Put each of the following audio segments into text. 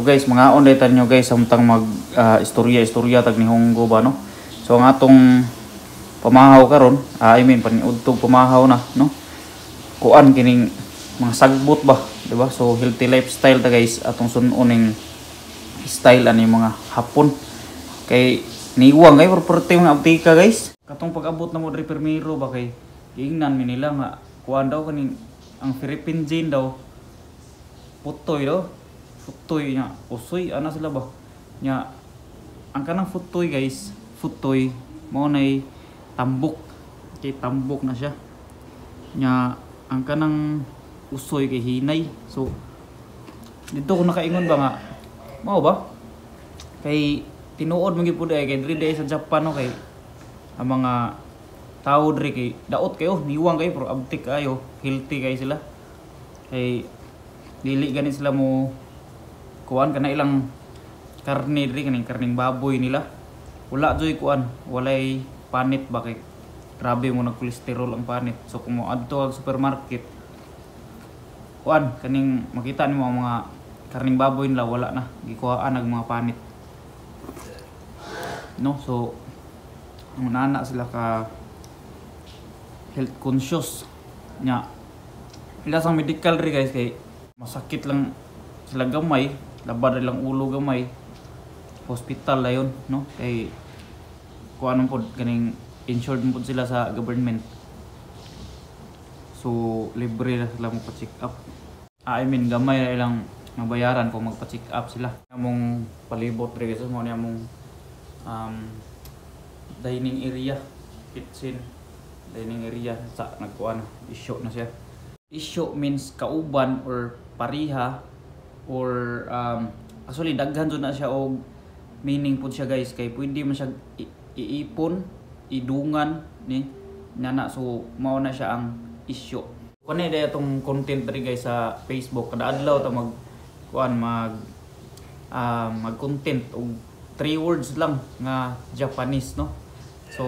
guys, mga on daytan nyo guys samtang mag istorya-istorya tag Nihongo ba, no. So ang atong pamahaw karon, I mean paniudtog pamahaw na, no. Kuan kining mga sagbot ba, di ba? So healthy lifestyle ta guys, atong sunon ning style ani mga Hapon. Kay niwang kay property mga aptika guys. Katong pag-abot na mo diri permiro ba kay giingnan mi nila nga kuan daw kaning ang Philippine gin daw putoy daw. Futoy nya usoy ana sila ba nya ang kanang futoy guys, futoy mao nay tambok, kay tambok na siya nya ang kanang usoy kay hinay. So dito ko nakaingon ba nga mao ba kay tinuod man gyud pud ay kay diri day sa Japan, no, kay ang mga tawo diri kay daot kayo, niwang kayo pero abtik kayo, healthy kay sila kay dili gani sila mo kuan kana ilang karne diri, kaning karning baboy nila wala joy kuan, walay panit ba kay grabe mo nag kolesterol ang panit. So kung moadto ang supermarket kuan kaning makita nimo ang mga karning baboy nila wala na, gikuhaan ang mga panit, no. So nana sila ka health conscious nya ila sang medical ri guys kay masakit lang sila gamay, labad lang ulo gamay, hospital la yun, no, kay kuan pod kaning insured pod sila sa government, so libre na sila magpa-check up. I mean gamay na ilang mabayaran kung magpa-check up sila. Among palibot ri guys, mo ni among dining area, kitchen, dining area sa nagkuan isyo na siya. Isyo means kauban or pariha or actually daghan jud na siya og meaning pud siya guys kay pwede man siya iipon, idungan ni nana, so mao na siya ang isyo. Kani day atong content diri guys sa Facebook, kada adlaw ta mag kuan mag mag content og 3 words lang nga Japanese, no. So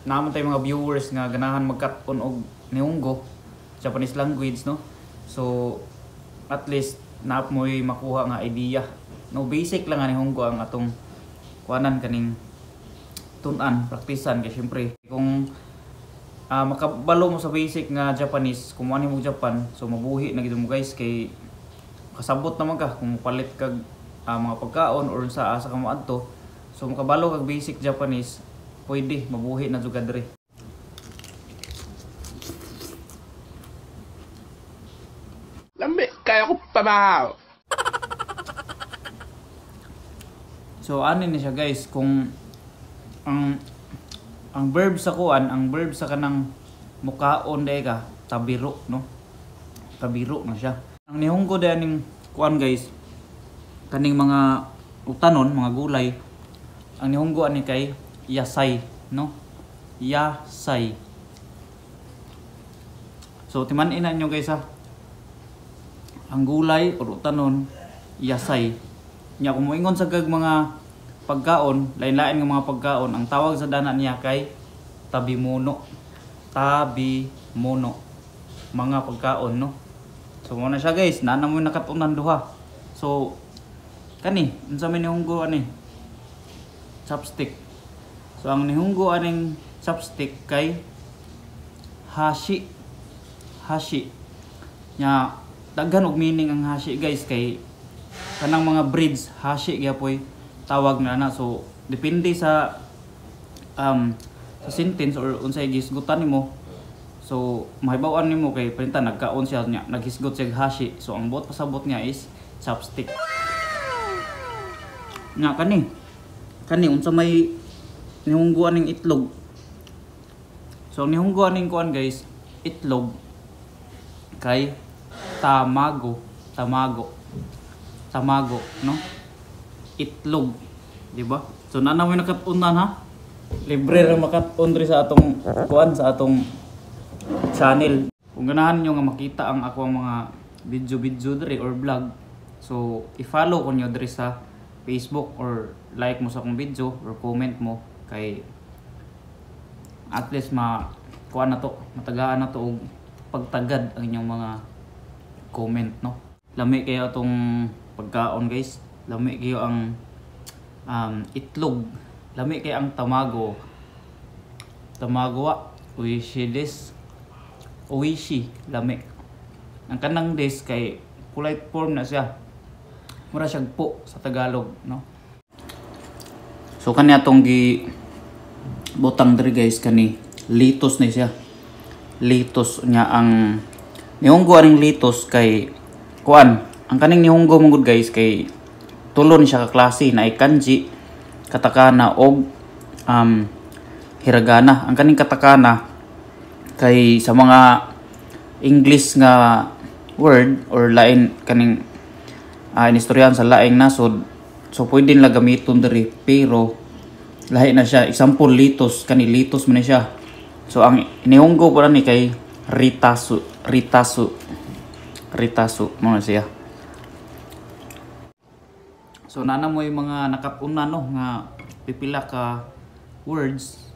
naman tay mga viewers nga ganahan magkat-on og Nihongo, Japanese language, no. So at least naap mo'y makuha nga idea, no. Basic lang nga Nihongo ang atong kuanan kaning tun-an, praktisan kay syempre kung makabalo mo sa basic nga Japanese, kung mo mo Japan, so mabuhi na gid mo guys kay kasabot naman ka kung palit kag mga pagkaon or sa asa ka mo adto, so makabalo kag basic Japanese, pwede mabuhi na jud ka diri. Lambi, kaya ko pamahaw. So ano ni siya guys, kung ang verb sa kuan, ang verb sa kanang mukaon day ka, tabiro, no. Tabiro na siya. Ang Nihongo day aning kuan guys, kaning mga utanon, mga gulay, ang Nihongo ani kay yasai, no. Yasai. So timan-in na nyo guys ha. Ang gulay or utanon, yasai. Nya kung moingon sa kag mga pagkaon, lain-lain nga mga pagkaon, ang tawag sa dana niya kay tabimuno. Tabimuno. Mga pagkaon, no. So mo na siya guys, naa mo nakatunan duha. So kani, unsa may Nihongo ani? Chopstick. So ang Nihongo aning chopstick kay hashi. Hashi. Nya daghan og meaning ang hashi guys kay kanang mga bridge, hashi gyapoy tawag na na. So depende sa sa sentence or unsay gisgutan nimo. So mahibaw-an nimo kay printa nagkaon siya nya naghisgot siya hashi. So ang buot pasabot niya is chopstick. Nya kani. Kani unsa may Nihongo aning itlog. So ang Nihongo aning kuan guys, itlog kay tamago, tamago. Tamago, no? Itlog, di ba? So naa na mo nakat-unan ha. Libre ra makat-on diri sa atong kuan, sa atong channel. Kung ganahan niyo nga makita ang ako ang mga video-video diri or vlog, so i-follow ko niyo diri sa Facebook or like mo sa akong video or comment mo kay at least ma kuan na to, matagaan na to og pagtagad ang inyong mga comment, no. Lami kaya atong pagkaon, guys. Lami kayo ang itlog. Lami kay ang tamago. Tamago wa oishi desu. Oishi, lami. Ang kanang des kay polite form na siya. Mura siyang po sa Tagalog, no? So kani atong gi butang diri, guys, kani litos na siya. Litos niya ang Nihongo aning litos kay kuan, ang kaning Nihongo man gud, guys, kay tulo ni siya ka klase na kanji, katakana og hiragana. Ang kaning katakana kay sa mga English nga word or lain kaning inistoryahan sa laing nasod, so pwede nila gamiton diri, pero lahi na siya. Example, litos, kani litos man ni siya. So ang Nihongo pala ni kay ritasu, ritasu, ritasu mo na siya. So nana mo yung mga nakatuna, no, nga pipila ka words.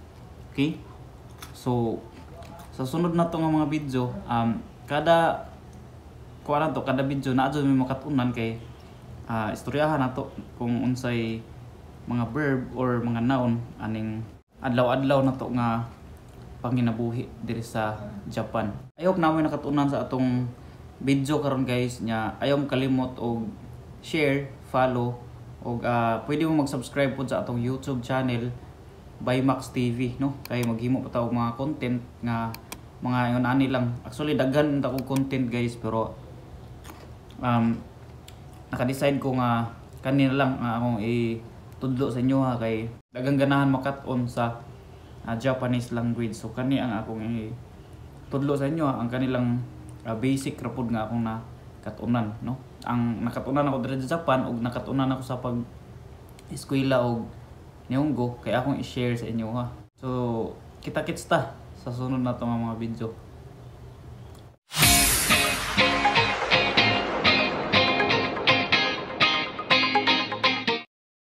Okay? So sa sunod na to nga mga video, kada kuha na to, kada video na adyo may makatunan kay istoryahan na to kung unsay mga verb or mga noun aning adlaw-adlaw na to nga panginabuhi diri sa Japan. I hope na mo nakatunan sa atong video karon, guys, nya. Ayaw mo kalimot og share, follow og pwede mo mag-subscribe pod sa atong YouTube channel by Max TV, no, kay maghimo pa ta og mga content nga mga ingon ani lang. Actually, daghan ta og content, guys, pero naka-decide ko nga kanina lang nga akong itudlo sa inyo ha, kay daghang ganahan makat-on sa Japanese language. So kani ang akong itudlo sa inyo ha, ang kanilang basic ra pod nga akong nakatunan, no? Ang nakatunan ako diri sa Japan ug nakatunan ako sa pag eskwela og Nihongo kay akong i-share sa inyo ha. So kita-kits ta sa sunod na to nga mga video.